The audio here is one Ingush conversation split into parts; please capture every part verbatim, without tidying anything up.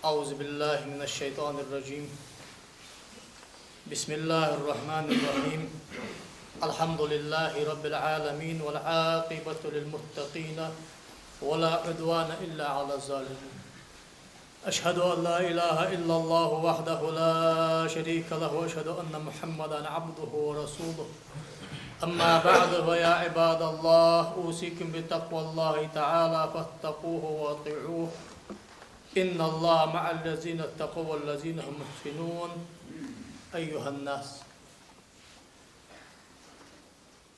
أعوذ بالله من الشيطان الرجيم. بسم الله الرحمن الرحيم. الحمد لله رب العالمين، والعاقبة للمتقين، ولا عدوان إلا على الظالمين. أشهد أن لا إله إلا الله وحده لا شريك له، وأشهد أن محمدا عبده ورسوله. أما بعد، فيا عباد الله، أوصيكم بتقوى الله تعالى، فاتقوه وأطيعوه. إن الله مع الذين اتقوا والذين هم محسنون. أيها الناس.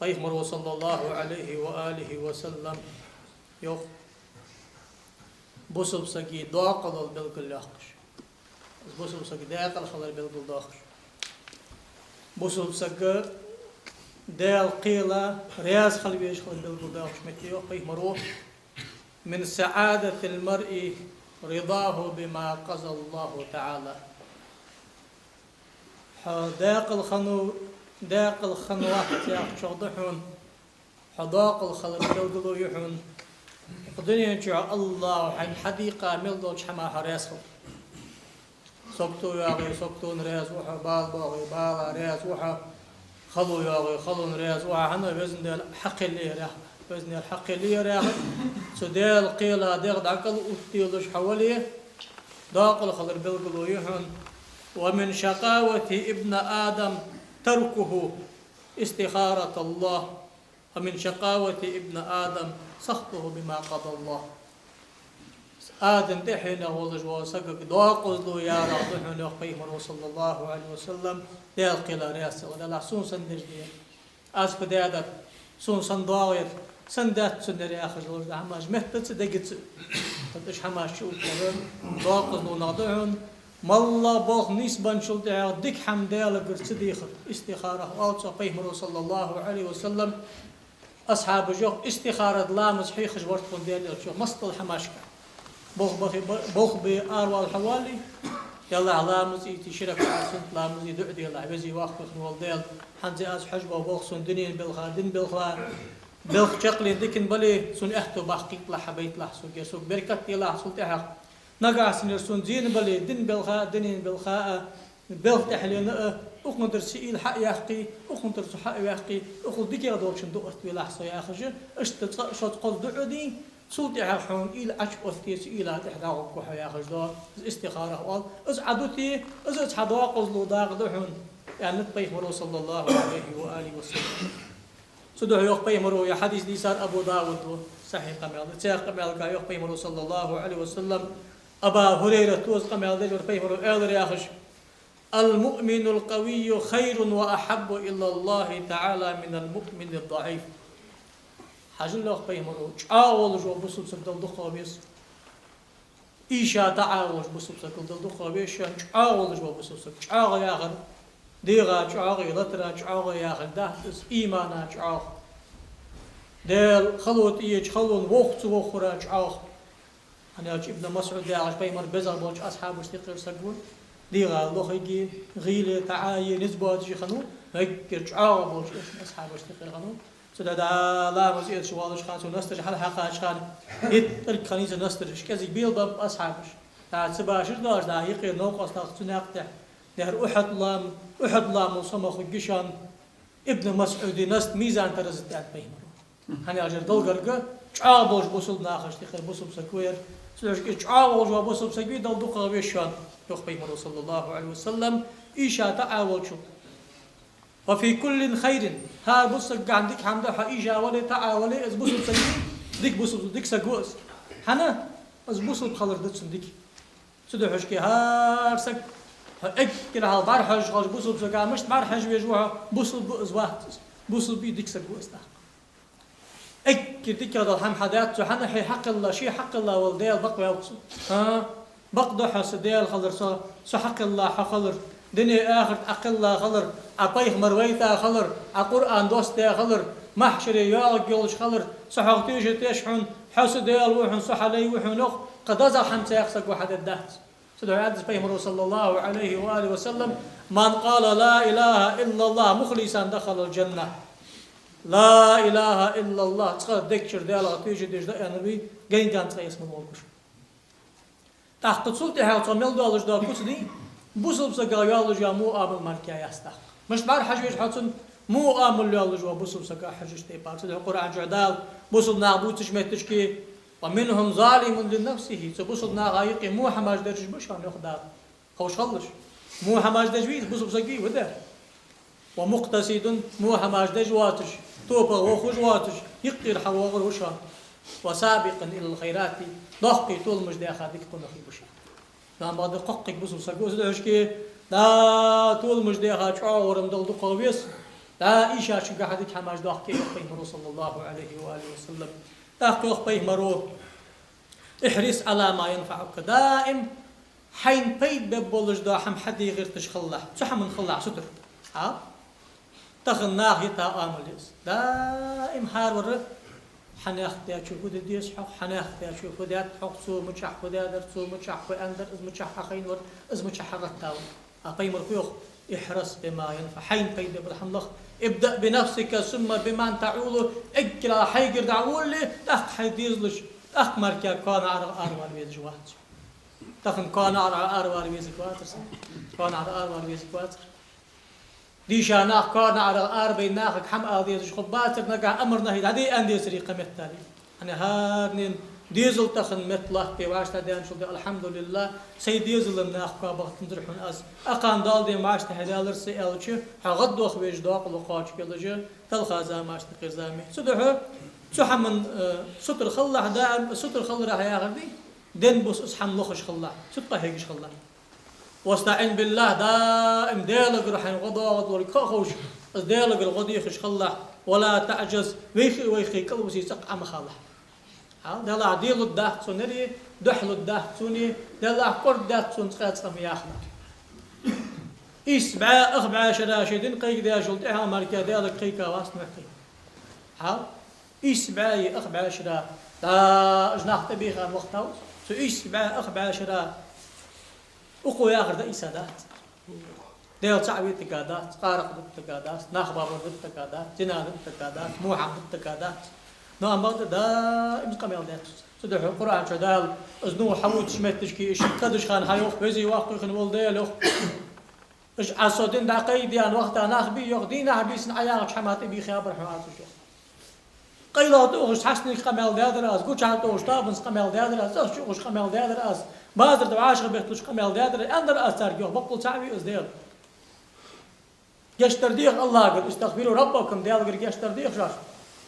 Пайхамаро, саллаллахӀу Ӏалайхи ва алихи ва саллам, йоах, бусалба сага дакъалал белгалъяьккхаш, бусалба сага дакъал хилар белгалдоаккхаш, бусалба сага Даьла кхела раьза хила везаш хилар белгалдоаккхаш метте, йоах пайхамаро: من سعادة المرء رضاه بما قضى الله تعالى. Хьо дакъал хиннав, дакъал хиннавац яхачох да хьона хьо дакъал хилара белгало я хьона укх дунен чу АллахӀа хьайна хьадийкъа мел долча хӀамах хьо раьза хилар. Сагото йоагӀе, саготона раьза ва хьо, бала боагӀе, балах раьза ва хьо, хало йоагӀе, халона раьза ва хьо, хӀана, Везан Даьла хьакхеллаярах, Везан Даьла хьакхеллаярах, цу Даьла кхела дегӀ дӀакӀалъоттаделаш хьо вале, дакъал хилара белгало я хьона. ومن شقاوة ابن آدم تركه استخارة الله، ومن شقاوة ابن آدم سخطه بما قضى الله. Адама тӀехьенах волаш вола сагага докъазло ярах да хьона, йоах пайхамаро, саллаллахӀу Ӏалайхи ва саллам, Даьла кхела раьза ца хилар. Даллахь, сона сенна деш да ер, аз фу даьдар, сона сенна доагӀа ер, сенна дац цунна ер яхаш долаш да хӀамаш, меттаца а, дегаца а. ХӀаьта уж хӀамаш чу уттар докъазлонах да хьона. МоллагӀа болх нийсбенначул тӀехьагӀа дика хӀама Даьлагара ца дехар, истихара оал цох. Пайхамаро, саллаллахӀу Ӏалайхи ва саллам, асхьабаша, йоах, истихарат ламаз хьехаш вар тхона Даьла Элча, йоах, массадолча хӀамашка. Болх бахе, болх бе аравала хьо вале, Даьллахь, ламаз ийте, ши ракаӀат суннат ламаз де, дуӀа делахь, Веза-Воккха хинна вола Даьла, хӀанз аз хьожаш бола болх сона дунен белха, дина белха, белха чаккхе дикан бале, сона аьттув баккхийталахь, хьабайталахь сога, сога беркат делахь цул тӀехьагӀа. Нагахьа санна ер сона зийна бале, дина белха а, дунен белха а, белха тӀехьленна а, укхунтара са уйла хьа а яьккхе, укхунтара цу хьа а ваьккхе, укхул дикагӀа долчун дуӀа оттавелахь со, яхаш, иштта цкъа а шозза-кхозза дуӀа де, цул тӀехьагӀа хьона уйла Ӏочуоттае, цу уйла тӀехьа дӀагӀоргва хьо, яхаш да. Из истихара оал. Из Ӏа дите, из цхьа докъазло дакъа да хьона, аьннад пайхамаро, саллаллахӀу Ӏалайхи ва алихи ва саллам. Цудухьа йоах пайхамаро, ер хьадис дийцар Абу Давуда, сахьихь къамаьл да. Цхьаькха къамаьлага йоах пайхамаро, саллаллахӀу Ӏалайхи ва саллам, Аба ХӀурайрата из къамаьл деш вар пайхамаро, аьлар яхаш: المؤمن القوي خير وأحب إلى الله تعالى من المؤمن الضعيف. Хьажал, йоах пайхамаро, чӀоагӀа волаш вола бусалба саг Далла дукхагӀа веза. Ийша, таӀа волаш бусалба сагал Далла дукхагӀа веза шоана чӀоагӀа волаш вола бусалба саг. ЧӀоагӀа яхар дегӀа чӀоагӀа, латара чӀоагӀа яхилга дац из, имана чӀоагӀа. Даьла хало тӀаеча халонна вовха ца вохара чӀоагӀа. ХӀана аьлча Ибн МасӀуд яхаш пайхамара безагӀа болча асхьабашта юкъера саг ва. ДегӀа лохиге, гӀийле, таӀае низ боацаш хиннав, эггара чӀоагӀа болча асхьабашта юкъера хиннав. Цудухьа ламаз эцаш воаллача хана, цо настараш хьалхьакхача хана, иттӀарг хиннай цун настараш, кӀезига белабаьб асхьабаша. ДӀа ца башар доацаш, дӀа юкъера новкъостал цу наькъа тӀа. Дера Ухьуд лам-, Ухьуд ламал сомах хургья шоана Ибн МасӀуда наст мизан-тараза тӀа, аьннад пайхамаро. ХӀана аьлча Далла гарга чӀоагӀа болча бусалба нахашта юкъера бусалба саг ва ер. Цудухьа из чӀоагӀа волаш вола бусалба саг вий, Далла дукхагӀа веза шоана, йоах пайхамаро, саллаллахӀу Ӏалайхи ва саллам, ийша, таӀа волчул. وفي كل خير. ХӀара бусалба сагагахьа дика хӀама да, хьо ийша вале, таӀа вале, из бусалба саг вий, дика бусалба, дика саг ва из. ХӀана? Из бусалба хилар да цун дика. Цудухьа хьожаш хьо, хӀара саг, хьо эггара хьалха бӀарахьожаш хилча бусалба сага, мишта бӀарахьажа везаш ва хьо, бусалба ва из, вац из. Бусалба вий, дика саг ва из тӀаккха. Эггара дикагӀа дола хӀама хьадац цо, хӀана, хье хьакхелла, ше хьакхелла вола Даьла бакъваьв цо. ХӀа? Бакъда хьо са Даьла хилар, со, со хьакхелла хьо хилар, дуне, ахарт Ӏа кхелла хилар, Ӏа пайхамар вайта хилар, Ӏа Къуръан доссадаь хилар, махьшаре йоагӀаргйолаш хилар, со хьох тийша теш хьона, хьо са Даьла ва хьона, со хьа лай ва хьона, йоах, кхы дезагӀа хӀама цхьаккха саго хьадергдац. Цудухьа аьннад пайхамаро, саллаллахӀу Ӏалайхи ва алихи ва саллам: من قال لا إله إلا الله مخلصا دخل الجنة. Ла илахӀа иллаллахӀ, цкъа дег чура Даьлах тийша деш дӀааьннар вий, гайнга цкъа ялсмала волга ва. ТӀаккха цул тӀехьагӀа цо мел доаллаш дола куц да, бусалба сага йоаллаш йола муӀамал мара яц тӀаккха. Мишта бӀарахьажа веза хьо цунна, муӀамал йоаллаш вола бусалба сага хьажача тайпара. Цудухьа Къуръан чу Дала бусалба нах бувцача моттиге: «ومنهم ظالم لنفسه», цу бусалба наха юкъе во хӀамаш дераш ба шоана, йоах Дала. Ховш хилалаш. Во хӀамаш деш вий из бусалба саг, ва дер. «ومقتصد», во хӀамаш деш воацаш, топа вохуш воацаш, юкъера хьавоагӀар ва шоана. «وسابق إلى الخيرات», доккхий толамаш даьха дика къонахий ба шоана. Набахьа да кхоккхиг бусалба саг ва из духьашке, да, толамаш даьха чӀоагӀа варам дала дукха веза, да, ийшачунгахьа дика хӀамаш дохке, йоах Пайхамаро, صلى الله عليه وآله وسلم. ТӀаккха йоах Пайхамаро: «احرص على ما ينفعك», даим хьайна пайда бергболаш дола хӀама хьаде гӀерташ хилалахь, цу хӀаман хилалахь сутара. Хьа? Тахан наха йита Ӏамал я из. Даим хӀаравар хьанех дечо фу де деза хьох, хьанех дечо фу даьд хьох, цо мичахьа фу даьдар, цо мичахьа фу аьннадар, из мичахьа хьахайнавар, из мичахьа гӀаттавар. А Пайхамаро фу йоах: «احرص بما ينفع», хьайна пайда бергбола хӀама лаха. «ابدأ بنفسك ثم بمن تعول», эггара хьайгара дӀаволале, тӀаккха хьай дезалаш, тӀаккха мара кхоана ара аравала везаш вац. Тахан кхоана ара аравала везаш вацар са. Кхоана ара аравала везаш вацар. Дийша нах кхоана ара арабайна нахага хӀама ала дезаш хургбацар, нагахьа амар-нахьи дӀаде аьнна дезаре кхы меттел. ХӀана, хӀаранена дезал тахан метта латтабе вӀаштӀехьа даьнначул тӀехьа, алхьамдулиллахӀ, сай дезала нах коа бахтанзар хьона аз. Акхарна доал дена вӀаштӀехьа даьлар са аьлча, хьо гӀаддоха везаш докъала кхоачаш хилча, талха замаш тӀакхерзаме. Цудухьа цу хӀаман, э, сутара хилалахь, даим сутара хиларах яхар да, денна бус из хӀама лохаш хилалахь, цу тӀа къахьегаш хилалахь. «واستعن بالله», даим Даьлагара хьайна гӀо доагӀаргдолга ха а ховш, из Даьлагара гӀо дехаш хилалахь. «ولا تعجز», вайхе а вайхе кӀалвисе цӀаккха Ӏо ма хилалахь. Хьал, Даьлах де лургдац цунна, духьа лургдац цунна, Даьлах кӀордадаьд цунна цкъа а цкъа ма яхалахь. Ийс бӀаь, ах бӀаь шера ший дин кхайкадаьчул тӀехьагӀа мара Даьлага кхайкавац нохчий. Хьал, ийс бӀаь е ах бӀаь шера, да, уж нах тӀабийха вахийтав, цу ийс бӀаь, ах бӀаь шера укхо яхар да ийса дац. Даьла цаӀ ве тага дац, къаракъ да тага дац, нах бабар да тага дац, зина да тага дац, во хӀама да тага дац. Но амма да даим къамаьл деш. Цудухьа Къуръан чу Дала из Нухь хьавувцача моттиге, из ши кадаш хана хьайоах, веза-воккха хинна вола Даьла, йоах. Уж Ӏа со дин дӀакхайкадаьнна вахийта нах бий, йоах, дийнахьа-бийсанна Ӏа яхача хӀаман тӀабийхабар хьо, аз уж, йоах. Къайлагӏа тӀа ухаш цхьацца къамаьл даьдар аз, гучахьа тӀа ухаш тоабанца къамаьл даьдар аз, цӀагӀа чу ухаш къамаьл даьдар аз, базар тӀа вӀашагӀбетталуш къамаьл даьдар, аьннадар аз царга, йоах, баккъал цаӀ вий из Даьла. Гешт дар деха АллахӀагара, «استغفروا ربكم», Даьлагара гешт дар деха шоаш.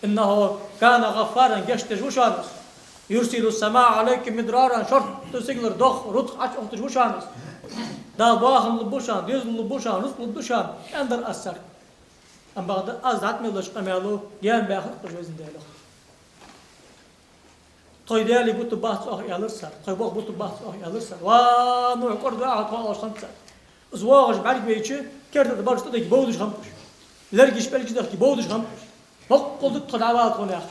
«إنه كان غفارا», гешт деш ва шоана из. «يرسل السماء عليكم مدرارا», шортта сигалара дох, рузкъа Ӏочуохийташ ва шоана из. Дала бахам лургба шоана, дезал лургба шоана, рузкъа лургда шоана, аьннадар аз царга. Амма бакъда аз дӀатӀа мел деча къамаьло гаьна баьхар уж, Везан Даьла, йоах. Тхоай даьлий бутаргбац оаха, аьлар цар. Тхоай бох бутаргбац оаха, аьлар цар. Ва, Нухь, кӀордаваьгӀа тхо, оалаш хиннад цар. Из воагӀаш бӀаргавайча, керта тӀа бараш тӀадигга бовдаш хиннаб уж. Лергаш, пӀелгаш дахка бовдаш хиннаб уж. Боккъал да тхо дӀавала тхона, яхаш.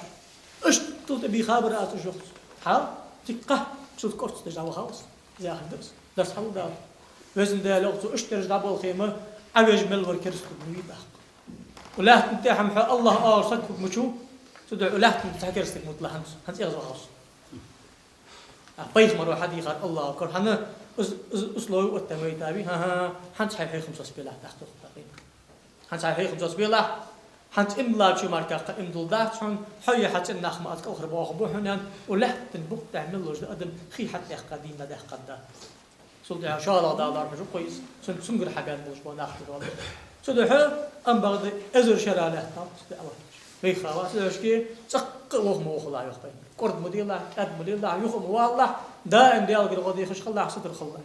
Иштта тӀабийхабар аз уж, йоах цо. Хьал, цига кхаччалца кӀордадеш дӀавахав из. Из яхар да из. Дарс хьалдала. Везан Даьла, йоах цо, иштта ераш дӀаболхе-м, Ӏа веш мел вар керастаг ма вий тӀаккха. Укх лаьттан тӀа-м хьо АллахӀ оалаш саг хургвац, цудухьа укх лаьттан тӀа цхьа керастаг ма виталахь хӀанз, хӀанз эгӀазвахав со. А пайхамаро хьадийхар АллахӀа кара, хӀана из, из, из услови оттавайтавий, хӀа-хӀа, хӀанз хьай хьехам соцабелахь тӀаккха, йоах. ХӀанз хьай хьехам соцабелахь, хӀанз иман диллача мара кхы иман дилла дац хьона, хьо е хьа цӀен нах-м аз кӀалхарбоахаргба хьона, аьнна, укх лаьттан букъ тӀа мел луш да адам хий хьатӀадаьккха, дийна дӀадаьккха да. Цул тӀехьагӀа шоллагӀа далар хьожа кхо йиса, цун, цунгара хьабаьнна болаш бола нах тӀадоагӀа. Цудухьа, амма бакъда эзар шера лаьттав, цу тӀа Аллахь. Вайха ва, цу дешашка цӀаккха а ваха ма вахалахь, йоах пайхамаро. КӀорда ма делахь, кӀаьда ма лелахь, юха а ма валалахь, даим Даьлагара гӀо дехаш хилалахь, сутара хилалахь.